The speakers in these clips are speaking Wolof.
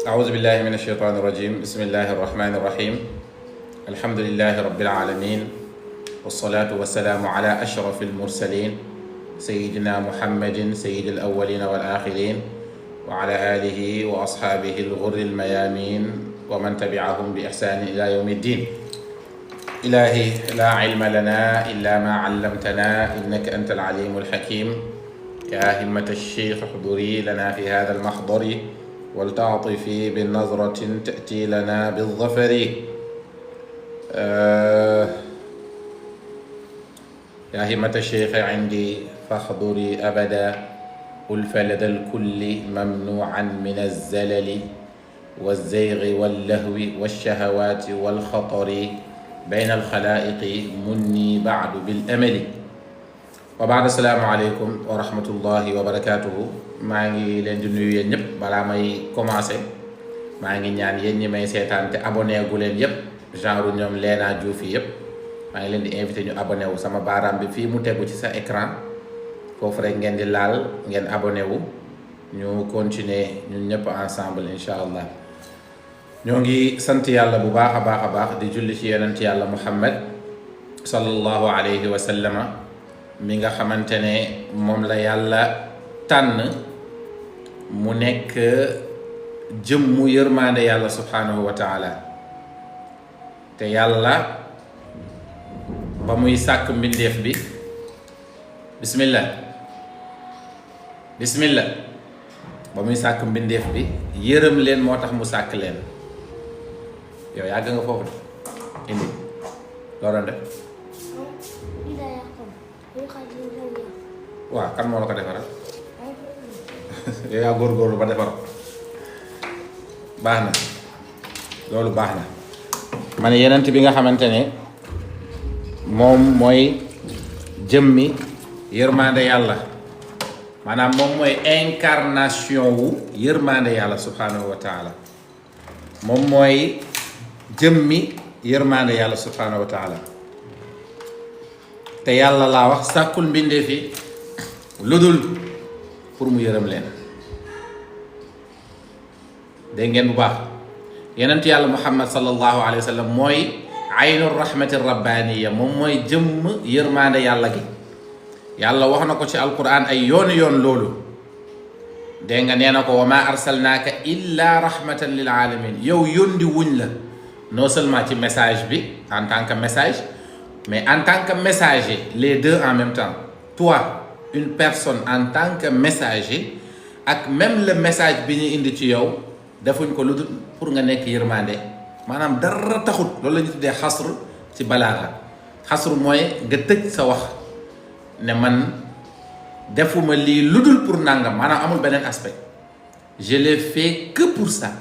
أعوذ بالله من الشيطان الرجيم. بسم الله الرحمن الرحيم. الحمد لله رب العالمين، والصلاة والسلام على أشرف المرسلين سيدنا محمد سيد الأولين والآخرين وعلى آله وأصحابه الغر الميامين ومن تبعهم بإحسان إلى يوم الدين. إلهي لا علم لنا إلا ما علمتنا إنك أنت العليم الحكيم. يا همة الشيخ احضري لنا في هذا المحضر ولتعطفي بنظرة تأتي لنا بالظفر. يا همة الشيخ عندي فاحضري أبدا، ألف لدى الكل ممنوعا من الزلل والزيغ واللهو والشهوات والخطر بين الخلائق مني بعد بالأمل. وبعد السلام عليكم ورحمة الله وبركاته. maa ngi leen di nuyu yéen ñëpp. balaa may commencé maa ngi ñaan yéen ñi may seetaan te abonné gu leen yëpp, genre ñoom Léna Diouf yi yëpp, maa ngi leen di invité ñu abonné wu. sama baaraam bi fii mu tegu ci sa écran foofu rek ngeen di laal ngeen abonné wu. ñu continuer ñun ñëpp ensemble incha allah. ñoo ngi sant yàlla bu baax a baax a baax di julli ci yonent yàlla Muhammad sallallahu alayhi wa sallama mi nga xamante ne moom la yàlla tànn mu nekk jëmmu yërmaande yàlla subhanahu wa taala. te yàlla ba muy sàkk mbindeef bi bismillah ba muy sàkk mbindeef bi yërëm leen moo tax mu sàkk leen. yow yàgg nga foofu de indi loo doon def. waaw kan moo la ko defaral. yow yaa góorgóorlu ba defar baax na, loolu baax na. ma ne yenent bi nga xamante ne moom mooy jëmmi yërmande yàlla, maanaam moom mooy incarnation wu yërmande yàlla subhanahu wa taala. moom mooy jëmmi yërmande yàlla subhanahu wa taala. te yàlla laa wax sàkkul mbindeef yi lu dul pour mu yërëm leen. dégg ngeen bu baax. yenent yàlla muhammad sallallahu alayhi wa sallam mooy aynu rahmati rabbaniya, moom mooy jëmm yërmande yàlla gi. yàlla wax na ko ci alquran ay yooni yoon loolu. dégg nga nee na ko wa ma arsalnaaka illa rahmatan lil alamin. yow yóndi wuñ la non seulement ci message bi en tant que message, mais en tant que messager, les deux en même temps. toi une personne en tant que messager ak même le message bi ñu indi ci yow defuñ ko lu dul pour nga nekk yërmande. maanaam dara taxut. loolu la ñu tuddee xasru ci balaaga. xasru mooy nga tëj sa wax ne man defuma lii lu dul pour nangam, maanaam amul beneen aspect. je l'ai fait que pour ça,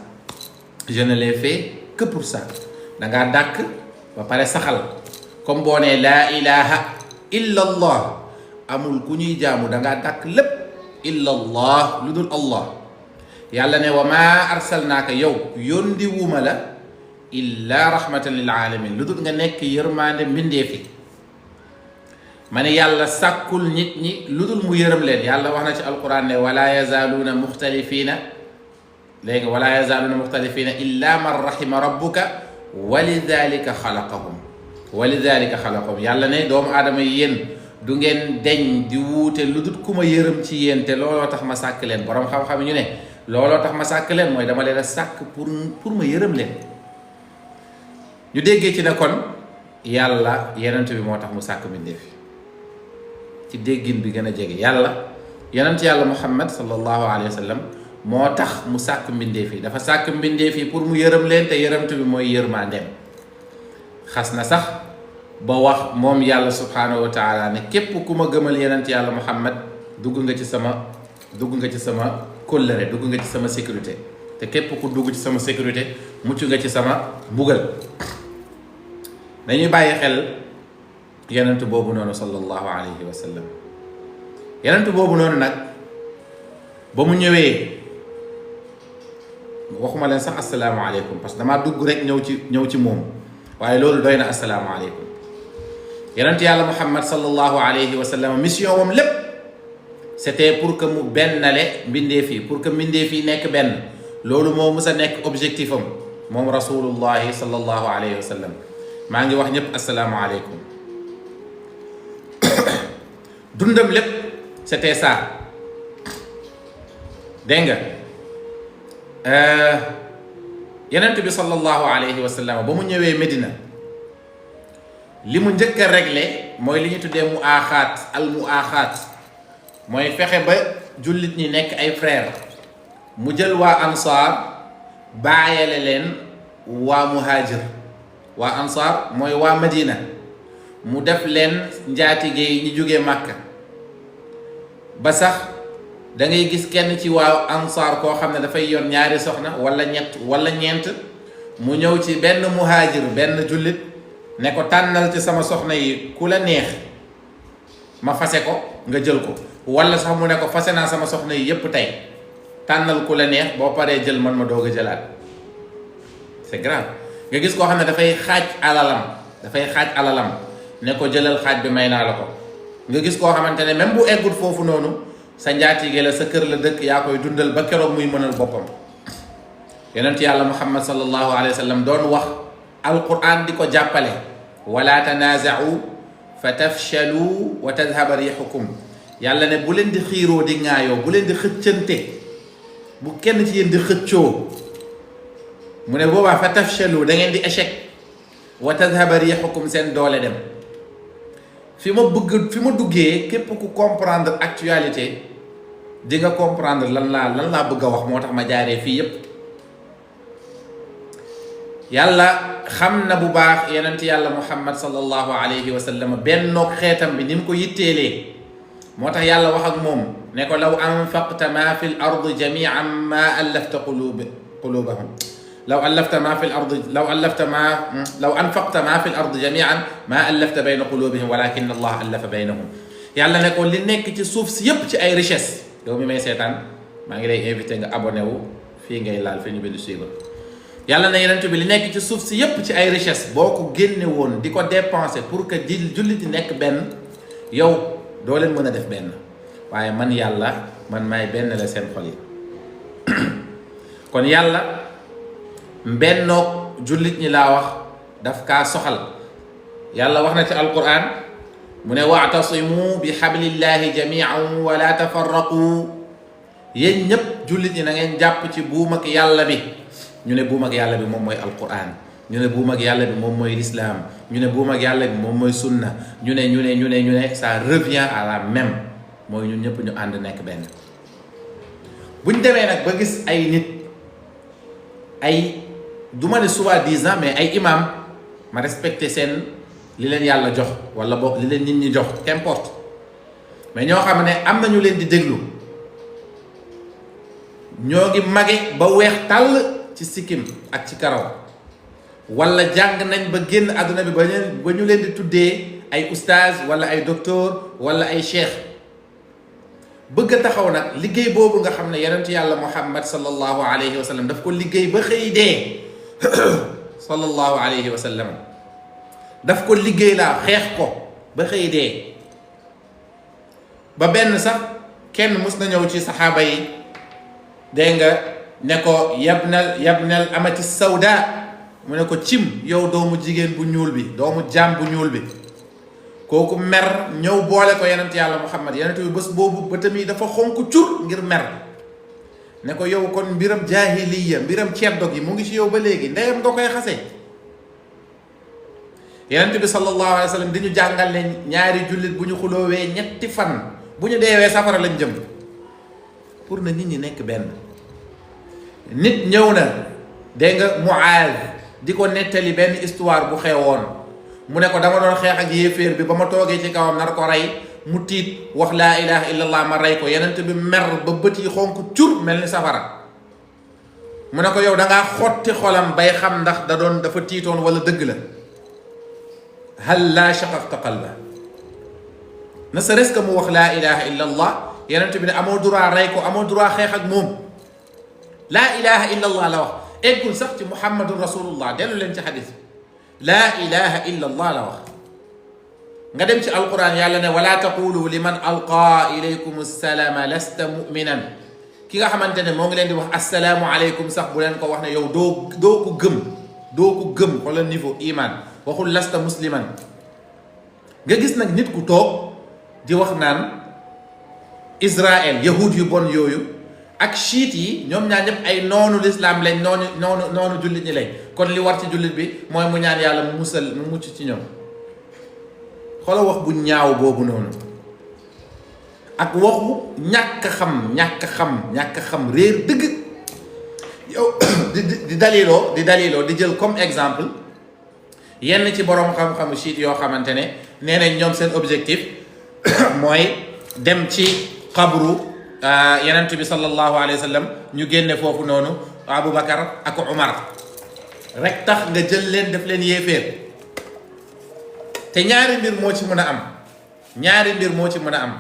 je ne l'ai fait que pour ça. dangaa dàkk ba pare saxal. comme boo nee laa ilaha illa allah, amul ku ñuy jaamu, dangaa dàkk lépp illa allah lu dul allah. yàlla ne wa ma arsalnaaka, yow yóndi wuma la illa rahmatan lil alamin, lu dul nga nekk yërmande mbindeef yi. ma ne yàlla sàkkul nit ñi lu dul mu yërëm leen. yàlla wax na ci alquran ne wala yazaaluuna muxtalifina, léegi wala yazaaluuna muxtalifina illa man rahima rabbuka walidalika xalaqahum, walidalika xalaqahum. yàlla ne doomu aadama yi yéen du ngeen deñ di wuute lu dul ku ma yërëm ci yéen, te looloo tax ma sàkk leen. boroom xam-xam ñu ne looloo tax ma sàkk leen mooy dama leen a sàkk pour ma yërëm leen. ñu déggee ci ne kon yàlla yenent bi moo tax mu sàkk mbindeef yi. ci déggin bi gën a jege, yàlla yenent yàlla muhammad sallallahu alayhi wa sallam moo tax mu sàkk mbindeef yi. dafa sàkk mbindeef yi pour mu yërëm leen, te yërëmtu bi mooy yërmandeem. xas na sax ba wax moom yàlla subhanahu wa taala ne képp ku ma gëmal yenent yàlla muhammad dugg nga ci sama kóllëre, dugg nga ci sama sécurité. te képp ku dugg ci sama sécurité mucc nga ci sama mbugal. dañuy bàyyi xel yenent boobu noonu sallallahu alayhi wa sallam. yenent boobu noonu nag ba mu ñëwee waxuma leen sax asalaamaaleykum, parce que damaa dugg rek ñëw ci moom, waaye loolu doy na asalaamaaleykum. yenent yàlla muhammad sallallahu alayhi wa sallam mission moom lépp c'était pour que mu bennale mbindeef yi, pour que mbindeef yi nekk benn. loolu moo mus a nekk objectif am moom rasulullahi sallallahu alayhi wa sallam. maa ngi wax ñëpp asalaamualeykum. dundam lépp c'était ça dégg nga yonent bi sallallahu alayhi wa sallam ba mu ñëwee Medina li mu njëkk a réglé mooy li ñu tuddee mu aaxaat al mu aaxaat mooy fexe ba jullit ñi nekk ay frère mu jël waa ansaar bàyyale leen waa muhaajir waa ansaar mooy waa Medina mu def leen njaatige yi ñu jógee Màkka ba sax da ngay gis kenn ci waa ansaar koo xam ne dafay yor ñaari soxna wala ñett wala ñeent mu ñëw ci benn muhaajir benn jullit ne ko tànnal ci sama soxna yi ku la neex ma fase ko nga jël ko, wala sax mu ne ko fase naa sama soxna yi yépp tey tànnal ku la neex boo paree jël man ma doog a jëlaat. C'est grave nga gis koo xam ne dafay xaaj alalam ne ko jëlal xaaj bi may naa la ko. nga gis koo xamante ne même bu eggul foofu noonu sa njaatige la sa kër la dëkk yaa koy dundal ba keroog muy mënal boppam. yonent yàlla muhammad sallallahu alayhi wa sallam doon wax alquran di ko jàppale wala tanaaza'u fa tafshalu wa tadhaba riixukum. yàlla ne bu leen di xiiroo di ŋaayoo, bu leen di xëccante, bu kenn ci yéen di xëccoo. mu ne boobaa fa tafshalu da ngeen di échec wa tadhaba riixukum seen doole dem. fi ma duggee képp ku comprendre actualité di nga comprendre lan laa bëgg a wax, moo tax ma jaaree fii yépp. yàlla xam na bu baax yonent yàlla muhammad sallallahu alayhi wa sallam bennoog xeetam bi ni mu ko yitteelee, moo tax yàlla wax ak moom ne ko law anfaqta ma fi l ardi jamian ma allafta qulubahum law anfaqta ma fi l ardi jamian ma allafta bayna qulubihim walakin allah allafa baynahum. yàlla ne ko li nekk ci suuf si yépp ci ay richesse, yow mi may seetaan maa ngi lay invité nga abonné wu fii ngay laal fi ñu bind suivre. yàlla na yonent bi li nekk ci suuf si yépp ci ay richesse boo ko génne woon di ko dépenser pour que jullit yi nekk benn, yow doo leen mën a def benn, waaye man yàlla man maay benn la seen xol yi. kon yàlla mbennoog jullit ñi laa wax daf kaa soxal. yàlla wax na ci alquran mu ne wa'tasimu bi hablillahi jami'an wa la tafarraqu. yéen ñépp jullit ñi na ngeen jàpp ci buum ak yàlla bi. ñu ne buum ak yàlla bi moom mooy alquran, ñu ne buum ak yàlla bi moom mooy l'islam, ñu ne buum ak yàlla bi moom mooy sunna, ñu ne ça revient à la même, mooy ñun ñëpp ñu ànd nekk benn. buñ demee nag ba gis ay nit ay du ma ne soi-disant mais ay imam, ma respecté seen li leen yàlla jox wala boog li leen nit ñi jox qu'importe, mais ñoo xam ne am na ñu leen di déglu, ñoo ngi mage ba weex tàll ci sikkim ak ci karaw, wala jàng nañ ba génn àdduna bi ba ñu leen di tuddee ay oustaz wala ay docteur wala ay cheikh, bëgg a taxaw nag liggéey boobu nga xam ne yonent yàlla muhammad sallallahu alayhi wa sallam daf ko liggéey ba xëy dee sallallahu alayhi wa sallam daf ko liggéey laa xeex ko ba xëy dee. ba benn sax kenn mus na ñëw ci saxaaba yi dégg nga ne ko yabnal amati sawda, mu ne ko cim yow doomu jigéen bu ñuul bi, doomu jaam bu ñuul bi. kooku mer ñëw boole ko yonent yàlla muhammad, yonent bi bés boobu ba tamit dafa xonk cur ngir mer, ne ko yow kon mbiram jaahiliya, mbiram ceddo gi mu ngi ci yow ba léegi, ndeyam nga koy xase. yonent bi sallallahu alayhi wa sallam di ñu jàngal ne ñaari jullit bu ñu xuloowee ñetti fan bu ñu deewee safara lañ jëm, pour na nit ñi nekk benn. nit ñëw na dégg nga Muaaz di ko nettali benn histoire bu xewoon, mu ne ko dama doon xeex ak yéeféer bi ba ma toogee ci kawam nar ko rey, mu tiit wax laa ilaha illallah ma rey ko. yonent bi mer ba bët yi xonk cur mel ni safara, mu ne ko yow dangaa xotti xolam bay xam ndax dafa tiitoon wala dëgg la. hal laa shaqaqta qalba, ne serait-ce que mu wax laa ilaha illallah, yonent bi ne amoo droit rey ko, amoo droit xeex ak moom. laa ilaha illallah la wax, eggul sax ci muhammadun rasulullah. dellu leen ci xadis, laa ilaha illallah la wax. nga dem ci alquran yàlla ne wala taqulu liman alqaa ilaykum assalaama lasta muminan, ki nga xamante ne moo ngi leen di wax assalaamu aleykum sax bu leen ko wax ne yow doo ko gëm xoolal niveau iman waxul lasta musliman. nga gis nag nit ku toog di wax naan Israël yahud yu bon yooyu ak chiite yi ñoom ñaar ñëpp ay noonu lislaam lañ noonu jullit ñi lañ kon li war ci jullit bi mooy mu ñaan yàlla mu mucc ci ñoom. xoola wax bu ñaaw boobu noonu ak waxu ñàkk xam réer dëgg yow di daliloo di jël comme exemple yenn ci boroom xam-xamu chiite yoo xamante ne nee nañ ñoom seen objectif mooy dem ci xabru yenent bi sallallahu alayhi wa sallam ñu génne foofu noonu Aboubacar ak Umar rek tax nga jël leen def leen yéeféer te ñaari mbir moo ci mën a am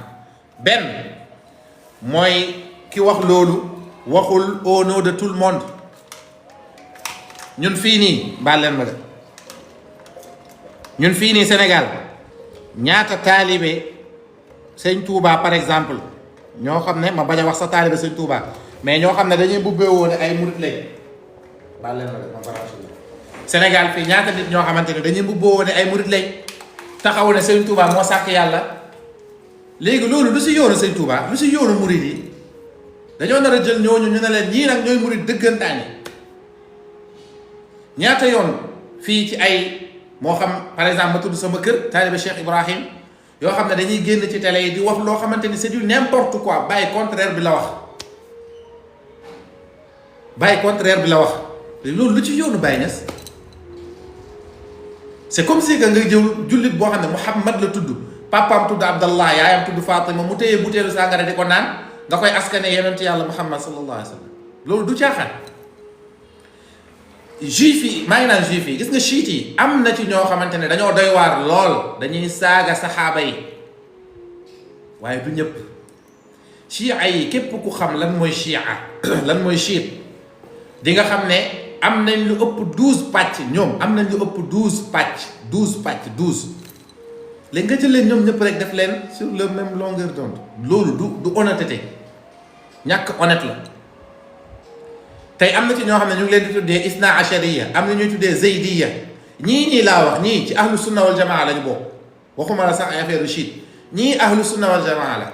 benn mooy ki wax loolu waxul au nom de tout le monde. ñun fii nii baal leen ma de ñun fii nii Sénégal ñaata taalibe sëñ Touba par exemple ñoo xam ne ma bañ a wax sa taalibe sëñ Touba mais ñoo xam ne dañuy bubbee woon ay murit lañ baal leen ma de ma baraatu Sénégal fii ñaata nit ñoo xamante ne dañuy bubbee woon ay murit lañ taxaw ne sëñ Touba moo sàkk yàlla. léegi loolu lu si yoonu sëñ Touba lu si yoonu murit yi dañoo nar a jël ñooñu ñu ne leen ñii nag ñooy murit dëggantaan yi. ñaata yoon fii ci ay moo xam par exemple ma tudd sama kër taalibe Cheikh Ibrahim yoo xam ne dañuy génn ci télé yi di wax loo xamante ni c'est du n'importe quoi bàyyi contraire bi la wax loolu lu ci yoonu Baye Niass c'est comme si que nga jël jullit boo xam ne Muhammad la tudd papaam tudd Abdallah yaayam tudd Fatima mu téye butéelu sàngara di ko naan nga koy askane yonent yàlla Muhammad sallallahu alayhi wa sallam loolu du caaxaan. juif yi maa ngi naan juif yi gis nga chiite yi am na ci ñoo xamante ne dañoo doy waar lool dañuy saaga saxaaba yi waaye du ñëpp. chia yi képp ku xam lan mooy chia lan mooy chiite di nga xam ne am nañ lu ëpp 12 pàcc ñoom am nañ lu ëpp 12 pàcc léegi nga jël leen ñoom ñëpp rek def leen sur le même longueur d'onde loolu du honnêteté ñàkk honnête la. tey am na ci ñoo xam ne ñu ngi leen di tuddee isna achariya am na ñuy tuddee zaydiya ñii laa wax ñii ci ahlu sunna wal jamaa lañu bokk waxuma la sax ay affaire chiite ñii ahlu sunna wal jamaa la.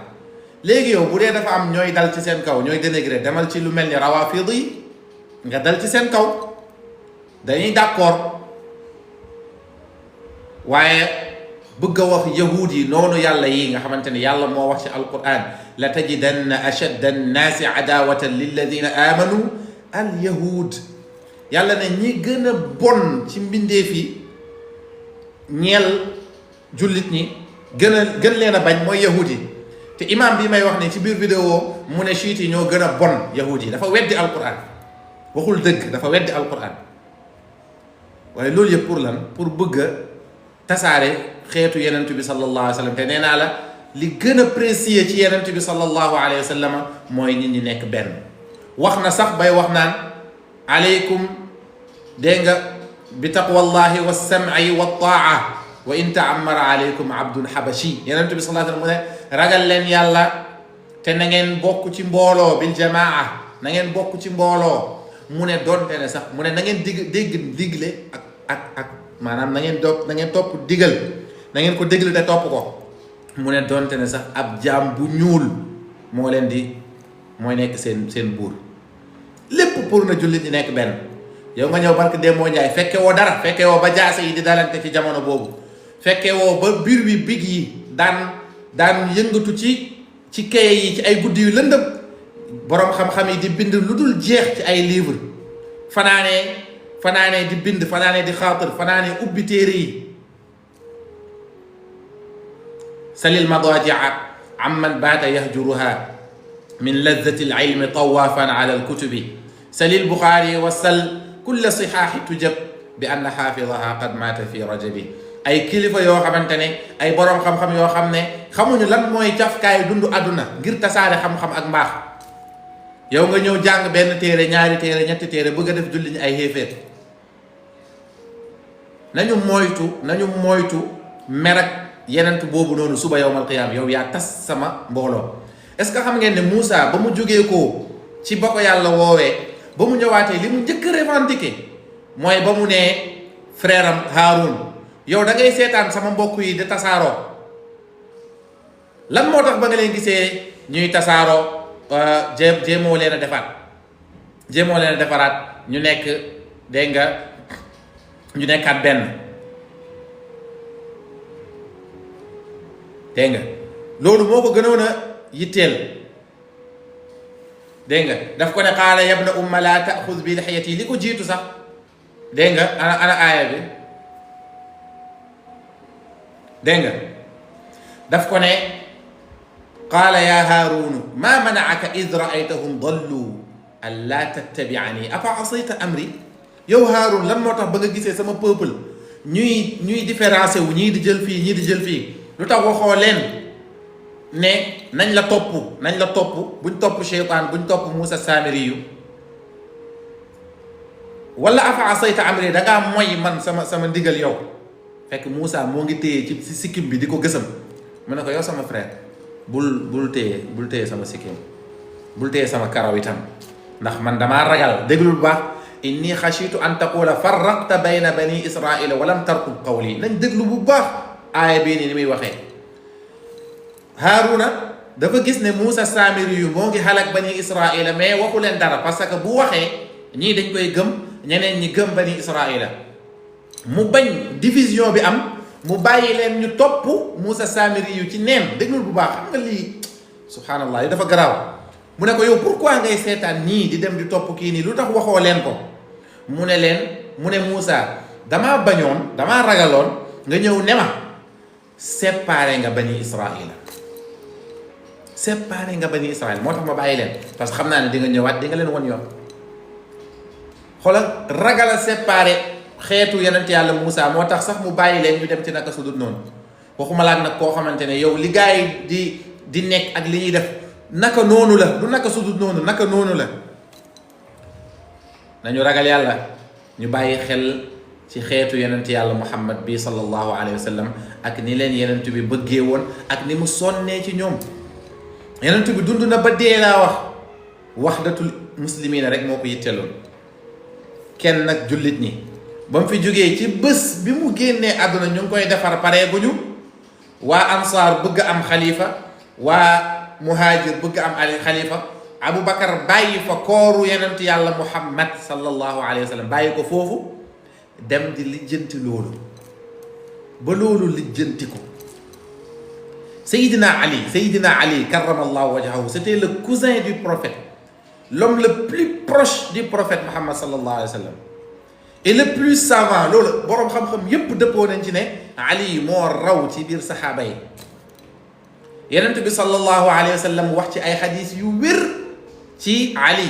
léegi yow bu dee dafa am ñooy dal ci seen kaw ñooy dénigré demal ci lu mel ni rawafid yi nga dal ci seen kaw dañuy d'accord waaye bëgg a wax yahuud yi noonu yàlla yi nga xamante ne yàlla moo wax ci alquran la tajidanna ashadda annaasi adawatan lilladina amanu al yahud yàlla ne ñi gën a bon ci mbindeef yi ñeel jullit ñi gën leen a bañ mooy yahud yi te imam bi may wax ne ci biir vidéo mu ne chiite yi ñoo gën a bon yahud yi dafa weddi alquran waxul dëgg dafa weddi alquran waaye loolu yëpp pour lan pour bëgg a tasaare xeetu yenent bi sallallahu alayhi wa sallam te nee naa la li gën a précieux ci yenent bi sallallahu alayhi wa sallam mooy nit ñi nekk benn. wax na sax bay wax naan aleykum dégg nga bi taqwallahi wa sam'i wa taa wa in taamara aleykum abdun habashi yenent bi sallallahu alayhi wa sallam mu ne ragal leen yàlla te na ngeen bokk ci mbooloo bil jamaa na ngeen bokk ci mbooloo mu ne doonte ne sax mu ne na ngeen dégg digle ak maanaam na ngeen topp digal na ngeen ko déglu te topp ko mu ne doonte ne sax ab jaam bu ñuul mooy nekk seen buur lépp pour na jullit ñi nekk benn. yow nga ñëw barke Demba Ndiaye fekke woo dara fekke woo ba jaase yi di dalante ci jamono boobu fekke woo ba biir wi big yi daan yëngatu ci kaye yi ci ay guddi yu lëndëm boroom xam-xam yi di bind lu dul jeex ci ay livre fanaanee di bind fanaanee di xaatir fanaanee ubbi téere yi salil madajia amman baata yahjuruha min ladati alilmi tawafan ala alkutubi salil buxaari wasal kulla sixaaxi tujab bi anna xaafidaha qad maata fi rajabi ay kilifa yoo xamante ne ay boroom xam-xam yoo xam ne xamuñu lan mooy cafkaay dundu àdduna ngir tasaare xam-xam ak mbaax yow nga ñëw jàng benn téere ñaari téere ñetti téere bëgg a def julli ñi ay xéeféer nañu moytu merak yenent boobu noonu suba yowmal qiyaama yow yaa tas sama mbooloo est-ce que xam ngeen ne Moussa ba mu jógee ko ci ba ko yàlla woowee ba mu ñëwaatee li mu njëkk a revendiqué mooy ba mu nee frère am Haarun yow da ngay seetaan sama mbokk yi di tasaaroo lan moo tax ba nga leen gisee ñuy tasaaroo jéemoo leen a defaraat ñu nekk dégg nga ñu nekkaat benn dégg nga loolu moo ko gënoon a yitteel dégg nga daf ko ne qaala yabna umma laa taaxud bi lixyati li ko jiitu sax dégg nga ana aaya bi dégg nga daf ko ne qaala yaa haarunu maa manaaka id raaytahum dallu an laa tattabiani afa asayta amri yow Haarun lan moo tax ba nga gisee sama peuple ñuy différencé wu ñii di jël fii ñii di jël fii lu tax waxoo leen ne nañ la topp buñ topp Cheytaan buñ topp Muusa Saamiri yu wala afa asayta amri dangaa moy man sama ndigal yow fekk Muusa moo ngi téye ci sikkim bi di ko gësam mu ne ko yow sama frère bul téye sama sikkim bul téye sama karaw itam ndax man damaa ragal déglul bu baax inni xashitu an taqula farraqta bayna bani israila walam tarqub qawli nañ déglu bu baax aaya bii ni muy waxee Haaruna dafa gis ne Muusa Saamiri yu moo ngi xalak bani israila mais waxu leen dara parce que bu waxee ñii dañ koy gëm ñeneen ñi gëm bani israila mu bañ division bi am mu bàyyi leen ñu topp Muusa Saamiri yu ci neen déglul bu baax xam nga lii subhanallah yi dafa garaaw mu ne ko yow pourquoi ngay seetaan nii di dem di topp kii nii lu tax waxoo leen ko mu ne Muusa damaa bañoon damaa ragaloon nga ñëw ne ma séparé nga bani israila moo tax ma bàyyi leen parce que xam naa ne di nga ñëwaat di nga leen won yoon xoolal ragal a séparé xeetu yonent yàlla Muusa moo tax sax mu bàyyi leen ñu dem ci naka su dul noonu waxuma laak nag koo xamante ne yow li gars yi di nekk ak li ñuy def naka noonu la du naka su dul noonu naka noonu la nañu ragal yàlla ñu bàyyi xel ci xeetu yonent yàlla Muhammad bi sallallahu alayhi wa sallam ak ni leen yonent bi bëggee woon ak ni mu sonnee ci ñoom yonent bi dund na ba dee laa wax wahdatul muslimina rek moo ko yitteloon kenn nag jullit ñi ba mu fi jógee ci bés bi mu génnee àdduna ñu ngi koy defar paree bu ñu waa ansaar bëgg am xalifa waa muhaajir bëgg am ali xalifa Aboubacar bàyyi fa kooru yonent yàlla Muhammad sallallahu alayhi wa sallam bàyyi ko foofu dem di lijjanti loolu ba loolu lijjanti ko Seydina Ali karamallahu wajhahu c'était le cousin du prophète l'homme le plus proche du prophète Muhammad sallallahu alayhi wa sallam et le plus savant loolu boroom xam-xam yépp dëppoo nañ ci ne Ali moo raw ci biir saxaaba yi yonent bi sallallahu alayhi wa sallam wax ci ay xadiis yu wér ci Ali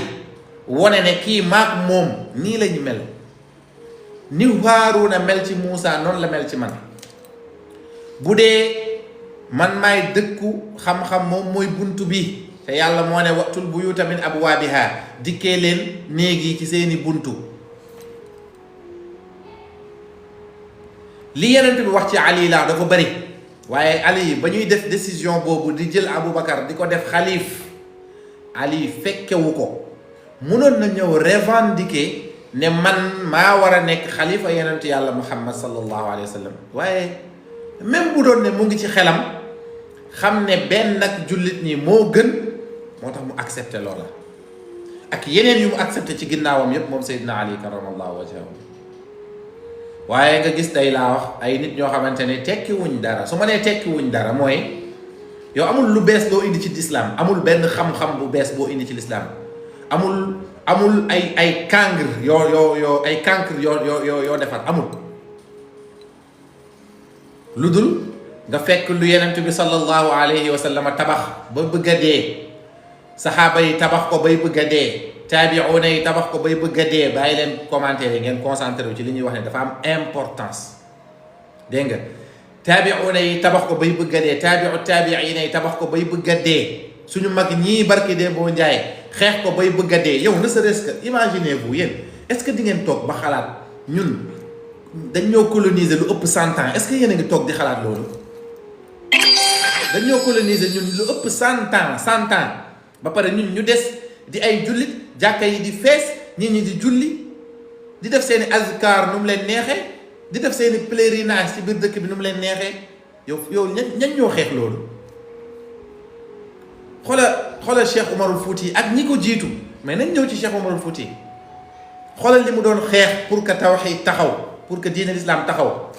wone ne kii maak moom nii lañu mel ni Haaruna mel ci Muusa noonu la mel ci man bu dee man maay dëkku xam-xam moom mooy buntu bi te yàlla moo ne watul buyuuta min abwaabiha dikkee leen néeg yi ci seeni buntu li yonent bi wax ci Ali laa dafa bari waaye Ali ba ñuy def décision boobu di jël Aboubacar di ko def xalif Ali fekkewu ko mënoon na ñëw revendiquer ne man maa war a nekk xalifa yonent yàlla Muhammad sallallahu alayhi wa sallam waaye même bu doon ne mu ngi ci xelam xam ne benn nag jullit ñi moo gën moo tax mu accepté loola ak yeneen yu mu accepté ci ginnaawam yépp moom Seydina Ali karamallahu wajhahu waaye nga gis tey laa wax ay nit ñoo xamante ne tekki wuñ dara su ma nee tekki wuñ dara mooy yow amul lu bees loo indi ci lislaam amul benn xam-xam bu bees boo indi ci lislaam amul ay kàngr yoo ay kànkr yoo defar amul lu dul nga fekk lu yenent bi sallallahu alayhi wa sallam tabax ba bëgg a dee saxaaba yi tabax ko bay bëgg a dee taabiuuna yi tabax ko bay bëgg a dee bàyyi leen commentaire yi ngeen concentré wu ci li ñuy wax ne dafa am importance dégg nga taabiuuna yi tabax ko bay bëgg a dee taabiina yi tabax ko bay bëgg a dee suñu mag ñii barki dee boo njaay xeex ko bay bëgg a dee yow ne serait-ce que imaginez-vous yéen est-ce que di ngeen toog ba xalaat ñun dañ ñoo coloniser lu ëpp 100 ans est-ce que yéen a ngi toog di xalaat loolu dañ ñoo coloniser ñun lu ëpp 100 ans ba pare ñun ñu des di ay jullit jàkka yi di fees nit ñi di julli di def seeni azkar nu mu leen neexee di def seeni pèlerinage ci biir dëkk bi nu mu leen neexee yow ñan ñoo xeex loolu xoolal Cheikh Umarul Fouti ak ñi ko jiitu mais nañ ñëw ci Cheikh Umarul Fouti xoolal li mu doon xeex pour que tawhid taxaw pour que diine l'islam taxaw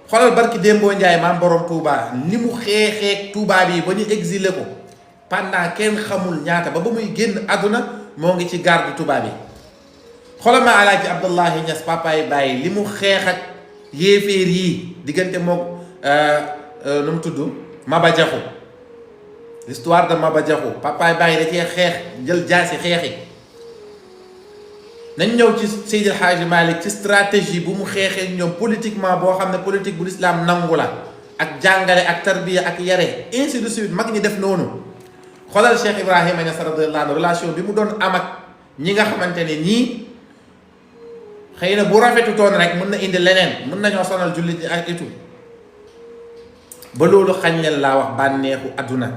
xoolal barki Dembo Ndiaye maam borom Touba ni mu xeexeeg Touba bi ba ñu exilé ko pendant kenn xamul ñaata ba muy génn àdduna moo ngi ci garde Touba bi xoolal ma Alaaji Abdullahi Niass papaay bàyyi li mu xeex ak yéeféer yi diggante moom nu mu tudd Maba Jaxu l'histoire de Maba Jaxu papaay bàyyi da cee xeex jël jaasi xeexi nañ ñëw ci Seydi El Hadji Malick ci stratégie bu mu xeexee ñoom politiquement boo xam ne politique bu lislaam nangu la ak jàngale ak tarbiya ak yare ainsi de suite mag ñi def noonu xoolal Cheikh Ibrahima Niass radiyallahu anhu relation bi mu doon am ak ñi nga xamante ne ñii xëy na bu rafetu toon rek mën na indi leneen mën nañoo sonal jullit ñi ak itu ba loolu xañ leen laa wax bànneexu àdduna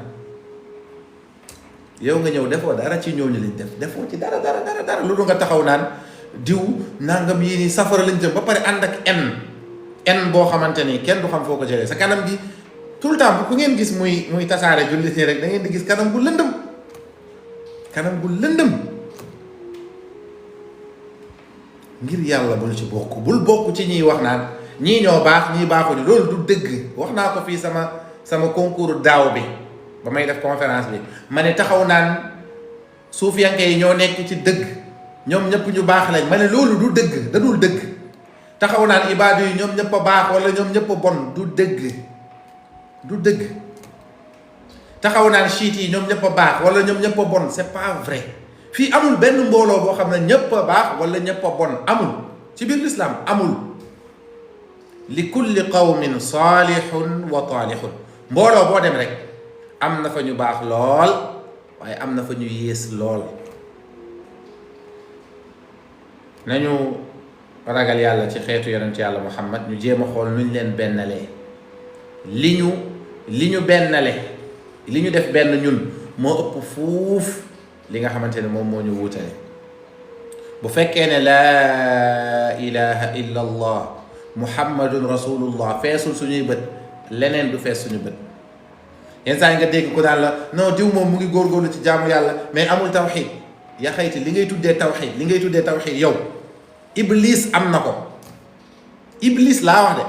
yow nga ñëw defoo dara ci ñooñu liñ defoo ci dara loolu nga taxaw naan diw nangam yii nii safara lañ jëm ba pare ànd ak en boo xamante ni kenn du xam foo ko jëlee sa kanam gi tout le temps bu ku ngeen gis muy tasaare jullit ñi rek da ngeen di gis kanam gu lëndëm ngir yàlla bul ci bokk bul bokk ci ñiy wax naan ñii ñoo baax ñii baaxuñu loolu du dëgg wax naa ko fii sama concours daaw bi ba may def conférence bi ma ne taxaw naan suufiyanke yi ñoo nekk ci dëgg ñoom ñëpp ñu baax lañ ma ne loolu du dëgg da dul dëgg taxaw naan ibaadu yi ñoom ñëpp a baax wala ñoom ñëpp a bon du dëgg taxaw naan chiite yi ñoom ñëpp a baax wala ñoom ñëpp a bon c'est pas vrai fii amul benn mbooloo boo xam ne ñëpp a baax wala ñëpp a bon amul ci biir lislaam amul li kulli qawmin saalihun wa taalihun mbooloo boo dem rek am na fa ñu baax lool waaye am na fa ñu yées lool nañu ragal yàlla ci xeetu yonent yàlla Muhammad ñu jéem a xool nuñ leen bennalee li ñu bennale li ñu def benn ñun moo ëpp fuuf li nga xamante ne moom moo ñu wuutale bu fekkee ne laa ilaha illa allah muhammadun rasulullah feesul suñuy bët leneen du fees suñu bët yenn saa yi nga dégg ko daal la non diw moom mu ngi góorgóorlu ci jaamu yàlla mais amul tawxid ya xayti li ngay tuddee tawxid yow iblis am na ko iblis laa wax de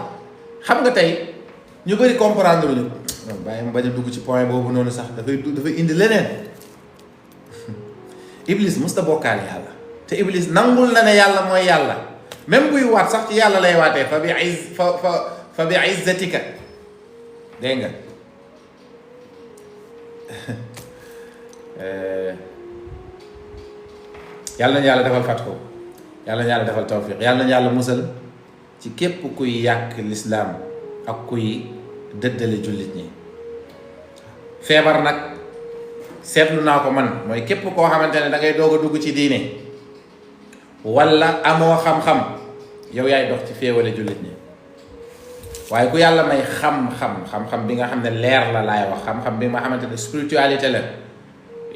xam nga tey ñu bëri comprendre luñu bàyyi ma bañ a dugg ci point boobu noonu sax dafay indi leneen iblis musta bokkaale yàlla te iblis nangul na ne yàlla mooy yàlla même buy waat sax ci yàlla lay waatee fa bi izzatika dégg nga yàlla nañu yàlla defal fatxu yàlla nañu yàlla defal tawfiq yàlla nañu yàlla musal ci képp kuy yàq lislaam ak kuy dëddale jullit ñi feebar nag seetlu naa ko man mooy képp koo xamante ne da ngay doog a dugg ci diine wala amoo xam-xam yow yaay dox ci féewale jullit ñi waaye ku yàlla may xam-xam bi nga xam ne leer la laay wax xam-xam bi nga xamante ne spiritualité la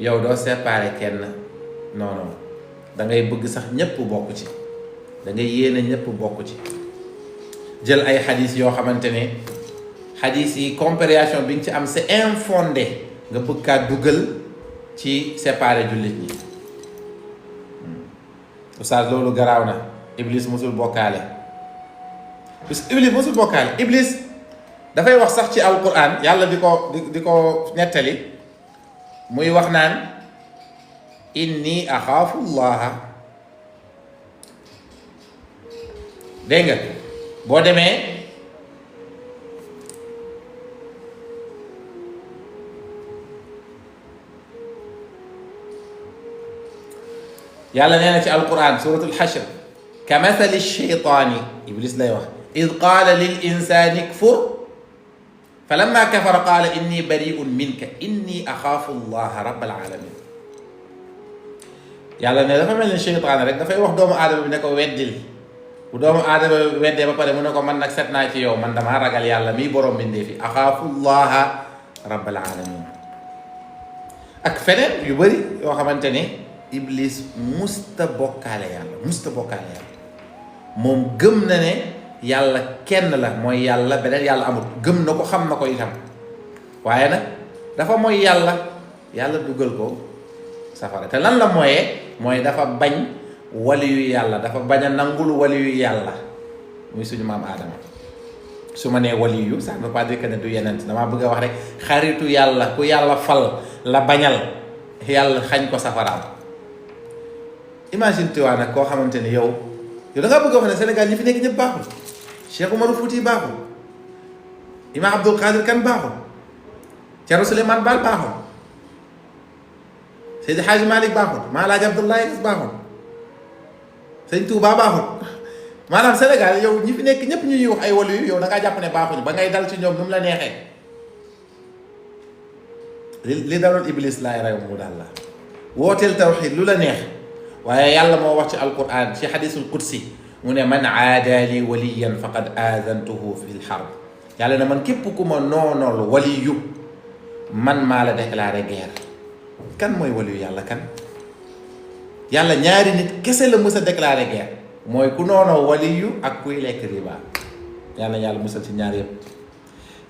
yow doo séparer kenn non da ngay bëgg sax ñëpp bokk ci da ngay yéene ñëpp bokk ci jël ay xadis yoo xamante ne xadis yi compréhension bi nga ci am c'est infondé nga bëgg kaa dugal ci séparer jullit ñi oustaz loolu garaaw na iblis musul bokkaale parce que iblis musul bokkaale iblis dafay wax sax ci alquran yàlla di ko nettali muy wax naan inni axaafu llaha dégg nga boo demee yàlla nee na ci alquran suratul xashr ka mathali shaytaani iblis lay wax id qaala lil insani kfur fa lamma kafara qaala inni bariun minka inni axaafu llaha rabbal alamin yàlla ne dafa mel ni shaytaan rek dafay wax doomu aadama bi ne ko weddil bu doomu aadama bi weddee ba pare mu ne ko man nag set naa ci yow man damaa ragal yàlla mii borom bindee fi axaafu llaha rabbal alamin ak feneen yu bari yoo xamante ne iblis musta bokkaale yàlla moom gëm na ne yàlla kenn la mooy yàlla beneen yàlla amul gëm na ko xam na ko itam waaye nag dafa mooy yàlla dugal ko safara te lan la mooy dafa bañ waliyu yàlla dafa bañ a nangul waliyu yàlla muy suñu maam Aadama su ma nee waliyu ça ne veut pas dire que ne du yenent damaa bëgg a wax rek xaritu yàlla ku yàlla fal la bañal yàlla xañ ko safaraam. imagine toi nag koo xamante ni yow da ngaa bëgg a wax ne Sénégal ñi fi nekk ñëpp baaxul Cheikh Oumar Fouti baaxul Imam Abdul Qadir Kan baaxul Thierno Souleymane Baal baaxul Seydi Hadji Malick baaxul Maam Alaaji Abdoulaye Niass baaxul Sëñ Touba baaxul maanaam Sénégal yow ñi fi nekk ñëpp ñuy wax ay wàllu yu yow da ngaa jàpp ne baaxuñu ba ngay dal ci ñoom nu mu la neexee li daloon Iblis laay rew mu daal la wooteel tawxiid lu la neex waaye yàlla moo wax ci alquran ci xadisul qudsi mu ne man aada li waliyan faqad aadantuhu fi lxarb yàlla ne man képp ku ma noonool waliyu man maa la déclaré guerre. kan mooy waliyu yàlla kan yàlla ñaari nit kese la mës a déclaré guerre mooy ku noonoo waliyu ak kuy lekk riba yàlla musal ci ñaar yëpp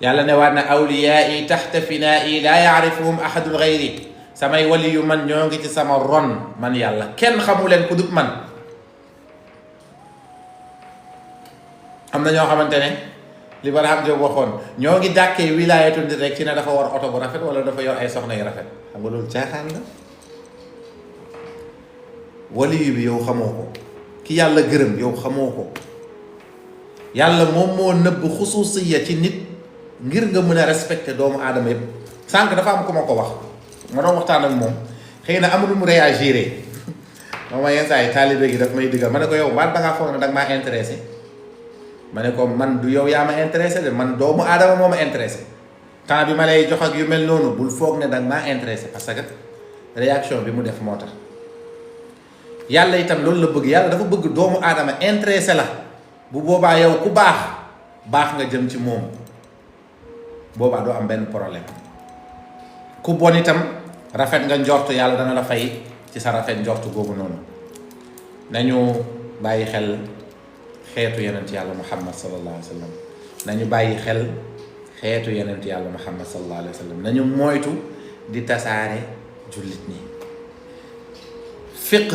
yàlla ne waat na awliyaai taxta finaa'i laa yaarifuhum ahadun gayri samay waliyu man ñoo ngi ci sama ron man yàlla kenn xamu leen ku dut man. am na ñoo xamante ne li Barham Diop waxoon ñoo ngi dàkkee wilaayatu nit rek ci ne dafa war oto bu rafet wala dafa yor ay soxna yu rafet xam nga loolu caaxaan la. waliyu bi yow xamoo ko ki yàlla gërëm yow xamoo ko yàlla moom moo nëbb xusuusiya ci nit ngir nga mën a respecter doomu aadama yëpp. sànq dafa am ku ma ko wax ma doon waxtaan ak moom xëy na amul mu réagir moom yenn saa yi taalibe gi daf may diggal ma ne ko yow baat da ngaa foog ne da nga maa intéressé ma ne ko man du yow yaa ma intéressé de man doomu aadama moo ma intéressé temps bi ma lay jox ak yu mel noonu bul foog ne da nga maa intéressé parce que réaction bi mu def moo tax. yàlla itam loolu la bëgg yàlla dafa bëgg doomu aadama intéressé la bu boobaa yow ku baax nga jëm ci moom boobaa doo am benn problème ku bon itam rafet nga njort yàlla dana la fay ci sa rafet njort googu noonu. nañu bàyyi xel xeetu yonent yàlla muhammad sallallahu alayhi wa sallam nañu bàyyi xel xeetu yonent yàlla muhammad sallallahu alayhi wa sallam nañu moytu di tasaare jullit ñi. fiqh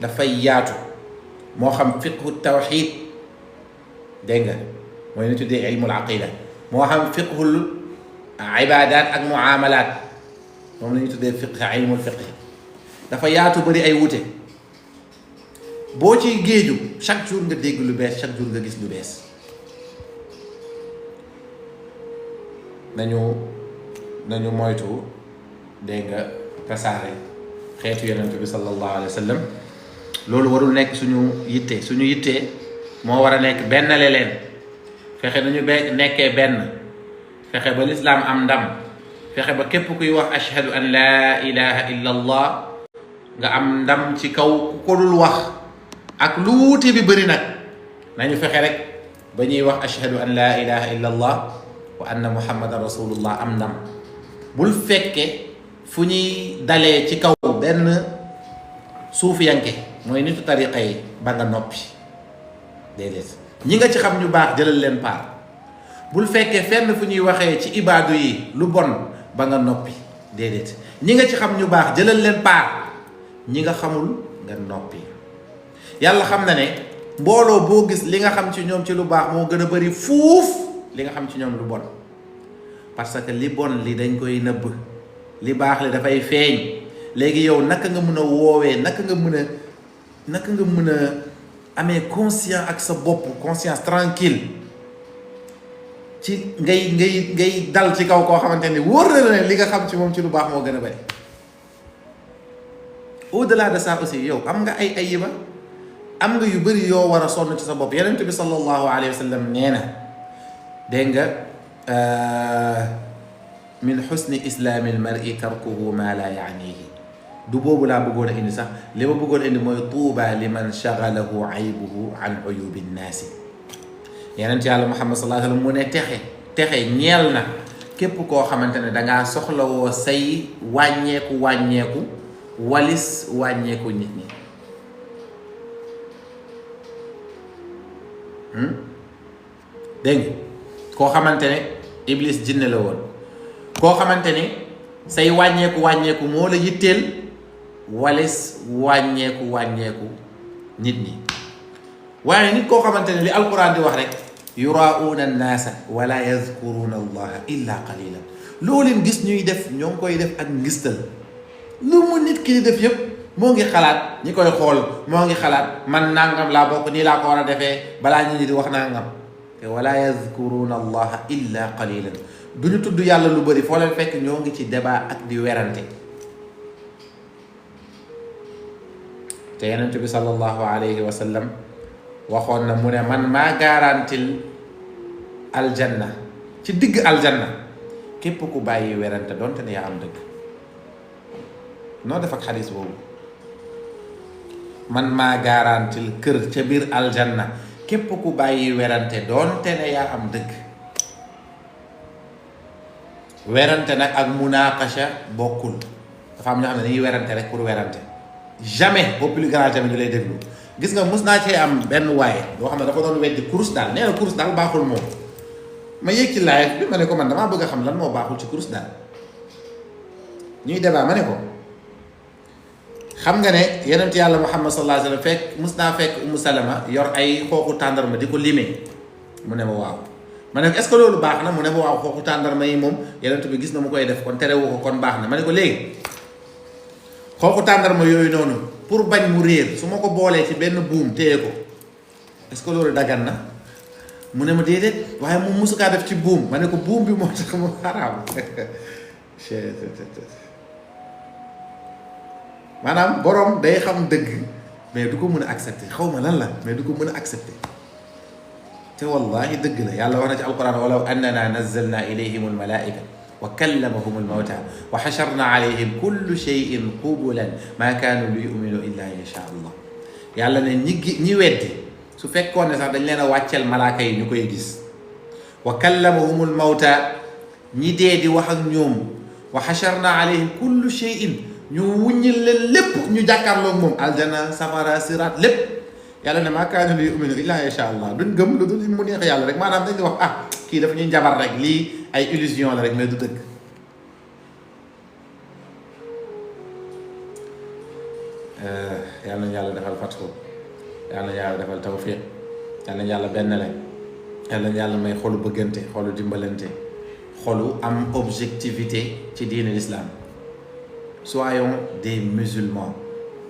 dafay yaatu moo xam fiqhu tawxiid dégg nga mooy ñu tuddee ilmul aqida moo xam fiqhul ibaadaat ak muamalaat moom la ñu tuddee fiqh ilmul fiqh dafa yaatu bari ay wute boo ciy géeju chaque jour nga dégg lu bees chaque jour nga gis lu bees. nañu moytu dégg nga tasaare xeetu yonent bi sallallahu alayhi wa sallam loolu warul nekk suñu yitte moo war a nekk benn leen fexe nañu nekkee benn fexe ba lislaam am ndam fexe ba képp kuy wax ashhadu an laa ilaha illa allah nga am ndam ci kaw ku ko dul wax ak lu wuute bi bëri nag nañu fexe rek ba ñuy wax ashhadu an laa ilaha illa allah wa anna muhammadan rasulullah am ndam bul fekke fu ñuy dalee ci kaw benn suufiyanke mooy nitu tariqa yi ba nga noppi déedéet ñi nga ci xam ñu baax jëlal leen paar bul fekkee fenn fu ñuy waxee ci ibaadu yi lu bon ba nga noppi déedéet ñi nga ci xam ñu baax jëlal leen paar ñi nga xamul nga noppi. yàlla xam na ne mbooloo boo gis li nga xam ci ñoom ci lu baax moo gën a bari fuuf li nga xam ci ñoom lu bon parce que li bon li dañ koy nëbb li baax li dafay feeñ. léegi yow naka nga mën a woowee naka nga mën a amee conscient ak sa bopp conscience tranquille ci ngay dal ci kaw koo xamante ni wóor na la ne li nga xam ci moom ci lu baax moo gën a bari. au-delà de ça aussi yow am nga ay ayiba am nga yu bëri yoo war a sonn ci sa bopp. Yonent bi sallallahu alayhi wa sallam nee na dégg nga min xusni islaamil mar'i tarkuhu ma la yaanihi du boobu laa bëggoon a indi sax li ma bëggoon a indi mooy tuuba liman shagalahu aybuhu an uyubi nnaasi. Yonent yàlla Muhammad sallallahu alayhi wa sallam mu ne texe ñeel na képp koo xamante ne dangaa soxlawoo say wàññeeku walis wàññeeku nit ñi. dégg nga koo xamante ne iblis jinne la woon, koo xamante ne say wàññeeku moo la yitteel walis wàññeeku nit ñi. waaye nit koo xamante ne li alquran di wax rek yuraa'uuna annaasa wala yazkuruuna allaha illa qalilan, loo leen gis ñuy def ñoo ngi koy def ak ngistal. lu mu nit ki di def yëpp moo ngi xalaat ñi koy xool, moo ngi xalaat man nangam laa bokk, nii laa ko war a defee balaa nit ñi di wax nangam. te wala yazkuruuna allaha illa qalilan, du ñu tudd yàlla lu bëri, foo leen fekk ñoo ngi ci débat ak di werante. te yonent bi sallallahu alayhi wa sallam waxoon na mu ne man maa garantil aljanna, ci digg aljanna képp ku bàyyi werante donte ne yaa am dëgg. noo def ak xadis boobu? man maa garantil kër ca biir aljanna képp ku bàyyi werante donte ne yaa am dëgg. werante nag ak munaqasha bokkul. dafa am ñoo xam ne dañuy werante rek pour werante, jamais au plus grand jamais ñu lay déglu. gis nga mus naa cee am benn waaye boo xam ne dafa doon weddi kurus daal, nee na kurus daal baaxul moom. ma yéeg ci live bi ma ne ko man damaa bëgg a xam lan moo baaxul ci kurus daal. ñuy débat ma ne ko xam nga ne yonent yàlla Muhammad sallallahu alayhi wa sallam mus naa fekk Umu Salama yor ay xooxu tàndarma di ko limee. mu ne ma waaw. ma ne ko est-ce que loolu baax na? mu ne ma waaw, xooxu tàndarma yi moom yonent bi gis na mu koy def kon terewu ko kon baax na. ma ne ko léegi xooxu tàndarma yooyu noonu pour bañ mu réer su ma ko boolee ci benn buum téye ko est-ce que loolu dagan na? mu ne ma déedéet, waaye moom mosu kaa def ci buum. ma ne ko buum bi moo tax mu xaraam. maanaam borom day xam dëgg mais du ko mën a accepter, xaw ma lan la mais du ko mën a accepter. te wallahi dëgg la. yàlla wax na ci alquran walaw annana nazzalna ilayhim almalaika wa kallamahum almawta wa xasharna alayhim kullu cheyin qubulan ma kaanu li yuminu illa an yasha allah. yàlla ne ñi weddi su fekkoon ne sax dañ leen a wàcceel malaaka yi ñu koy gis. wa kallamahum almawta ñi dee di wax ak ñoom. wa xasharna alayhim kullu cheyin ñu wuññil leen lépp ñu jàkkaarloog moom, aljana safara siraat lépp. yàlla ne maa kaanu li yuminu illa an yasha allah, duñ gëm lu dul mu neex yàlla rek. maanaam dañ di wax kii dafa ñuy njabar rek, lii ay illusion la rek mais du dëgg. yàlla nañu yàlla defal fatxu, yàlla nañu yàlla defal tawfiq, yàlla nañu yàlla benn lañ, yàlla nañu yàlla may xolu bëggante, xolu dimbalante, xolu am objectivité ci diine l'islam. Soyons des musulmans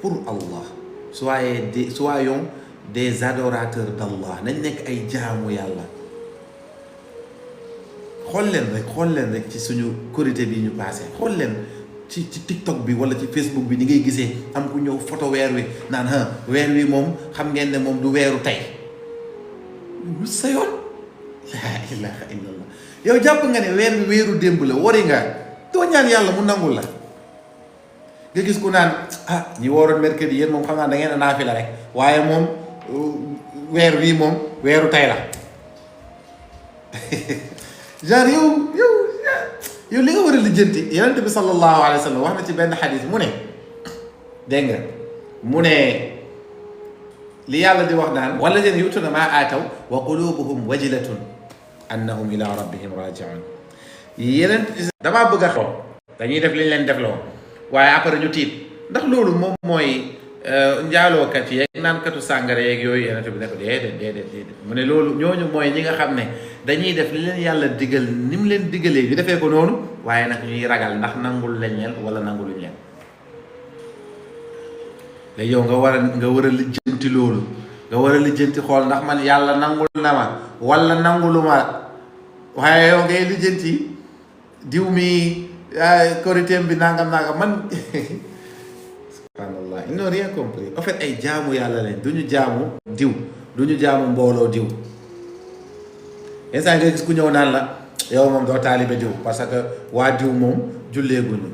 pour Allah, soyons des adorateurs d'Allah. nañ nekk ay jaamu yàlla. xool leen rek ci suñu korité bi ñu passé, xool leen ci TikTok bi wala ci Facebook bi ni ngay gisee am ku ñëw photo weer wi naan weer wi moom xam ngeen ne moom du weeru tey. lu sa yoon? laa ilaha illallah. yow jàpp nga ne weer wi weeru démb la, wari nga doo ñaan yàlla mu nangul la. nga gis ku naan ñi wooroon mercredi yéen moom xam naa da ngeen a naafila rek, waaye moom weer wii moom weeru tey la. genre yow li nga war a lijjanti. yonent bi sallallahu alayhi wa sallam wax na ci benn xadis mu ne, dégg nga mu ne li yàlla di wax naan walladina yu'tuuna maa aataw wa qulubuhum wajilatun annahum ila rabbihim raji'un. yeneen damaa bëgg a xaw dañuy def li ñu leen def la woon waaye après ñu tiit, ndax loolu moom mooy njaalookat yeeg naankatu sàngara yeeg yooyu. yonent bi ne ko déedéet mu ne loolu ñooñu mooy ñi nga xam ne dañuy def li leen yàlla digal ni mu leen digalee ñu defee ko noonu, waaye nag ñuy ragal ndax nangul lañ leen wala nanguluñ leen. léegi yow nga war a lijjanti loolu, nga war a lijjanti xool ndax man yàlla nangul na ma wala nangulu ma, waaye yow ngay lijjanti diw mi koritéem bi nangam man subhanallah, ils n'ont rien compris. en fait ay jaamu yàlla lañ, du ñu jaamu diw, du ñu jaamu mbooloo diw. instant nga gis ku ñëw naan la yow moom doo taalibe diw parce que waa diw moom julleeguñu.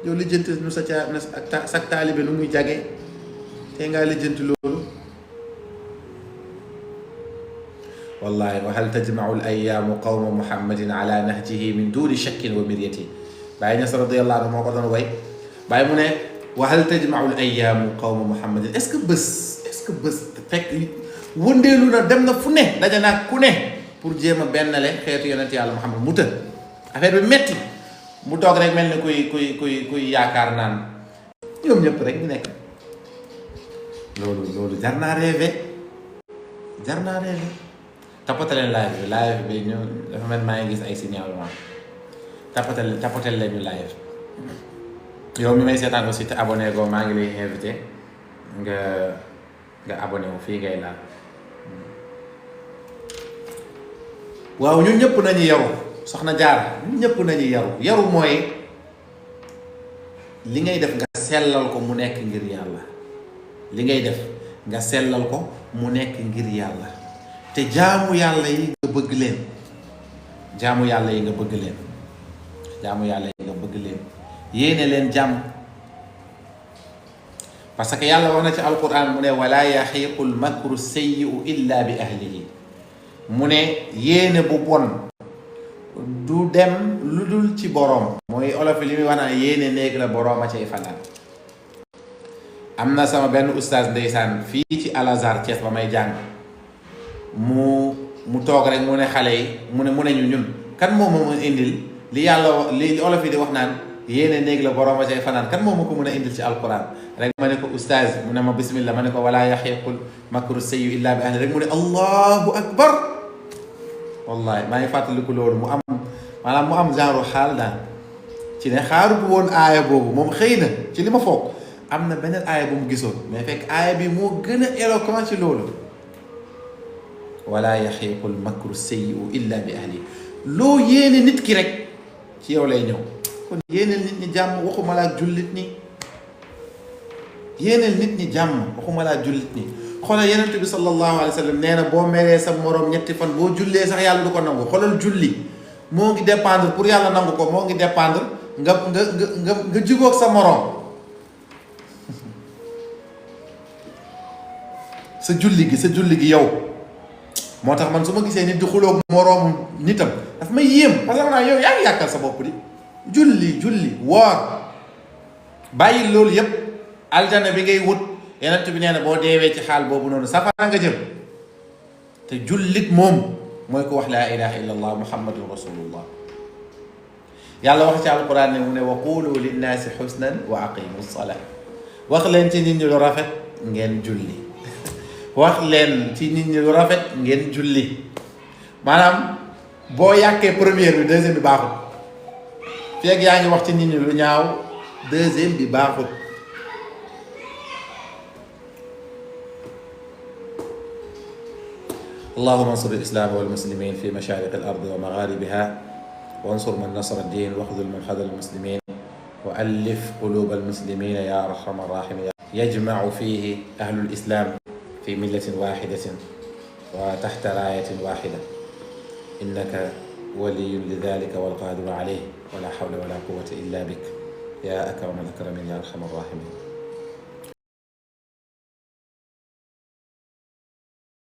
yow lijjanti nu sa taalibe nu muy jage te ngaa lijjanti loolu. wallahi wa hal tajmau al ayaamu qawma muhammadin ala nahjihi min duni shakkin wa miryati Baay Ñas radiyallahu anhu moo ko doon way Baay mu ne wa hal tajmau al ayaamu qawma muhammadin est-ce que bés fekk wëndeelu na dem na fu ne daje naag ku ne pour jéem a bennale xeetu yonent yàlla Muhammad mu të affaire bi metti mu toog rek mel ni kuy yaakaar naan ñoom ñëpp rek ñu nekk loolu jar naa rêvé tappataleen live bi ñu dafa mel maa ngi gis ay signalement tapatal leen ñu live yow mi may seetaan aussi te abonné go maa ngi lay invité nga abonné wu fii ngay laal waaw ñun ñëpp nañu yaru soxna Jaara ñun ñëpp nañu yaru mooy li ngay def nga sellal ko mu nekk ngir yàlla li ngay def nga sellal ko mu nekk ngir yàlla te jaamu yàlla yi nga bëgg leen yéene leen jàmm parce que yàlla wax na ci alquran mu ne wala yaxiiqul makru sayyi'u illa bi ahlihi mu ne yéene bu bon du dem lu dul ci boroom mooy olof li muy wax naa yéene néeg la boroom a cay fanaan am na sama benn oustaz ndeysaan fii ci Al Azhar Thiès ba may jàng mu toog rek mu ne xale yi mu ne ñu ñun kan moo ma mën indil li yàlla li olof yi di wax naan yéene néeg la boroom a cay fanaan kan moo ma ko mën a indil ci alquran rek ma ne ko oustaz mu ne ma bismillah ma ne ko wala yaxiiqul makru sayyi'u illa bi ahli rek mu ne allahu akbar wallahi maa ngi fàttaliku loolu mu am genre xaal daal ci ne xaaru bu woon aaya boobu moom xëy na ci li ma foog am na beneen aaya bu mu gisoon mais fekk aaya bi moo gën a éloquent ci loolu wala yaxiiqul makru sayyi'u illa bi ahli loo yéene nit ki rek ci yow lay ñëw kon yéeneel nit ñi jàmm waxuma laa jullit ñi xoolal Yonent bi sallallahu alayhi wa sallam nee na boo meree sa moroom ñetti fan boo jullee sax yàlla du ko nangu xoolal julli moo ngi dépendre pour yàlla nangu ko moo ngi dépendre nga jubóog sa moroom sa julli gi yow moo tax man su ma gisee nit di xuloog moroomu nitam daf may yéem parce que naa yow yaa ngi yàkkal sa bopp di julli woor bàyyi loolu yépp aljana bi ngay wut Yonent bi nee na boo deewee ci xaal boobu noonu safara nga jëm te jullit moom mooy ko wax laa ilaha illa allah muhammadun rasulullah yàlla wax ci alquran ne mu ne wa qulu linnaasi xusnan wa aqimu salaa wax leen ci nit ñi lu rafet ngeen julli maanaam boo yàqee première bi deuxième bi baaxut feeg yaa ngi wax ci nit ñi lu ñaaw deuxième bi baaxut اللهم انصر الإسلام والمسلمين في مشارق الأرض ومغاربها وانصر من نصر الدين واخذل من خذل المسلمين وألف قلوب المسلمين يا أرحم الراحمين يجمع فيه أهل الإسلام في ملة واحدة وتحت راية واحدة إنك ولي لذلك والقادر عليه ولا حول ولا قوة إلا بك يا أكرم الأكرمين يا أرحم الراحمين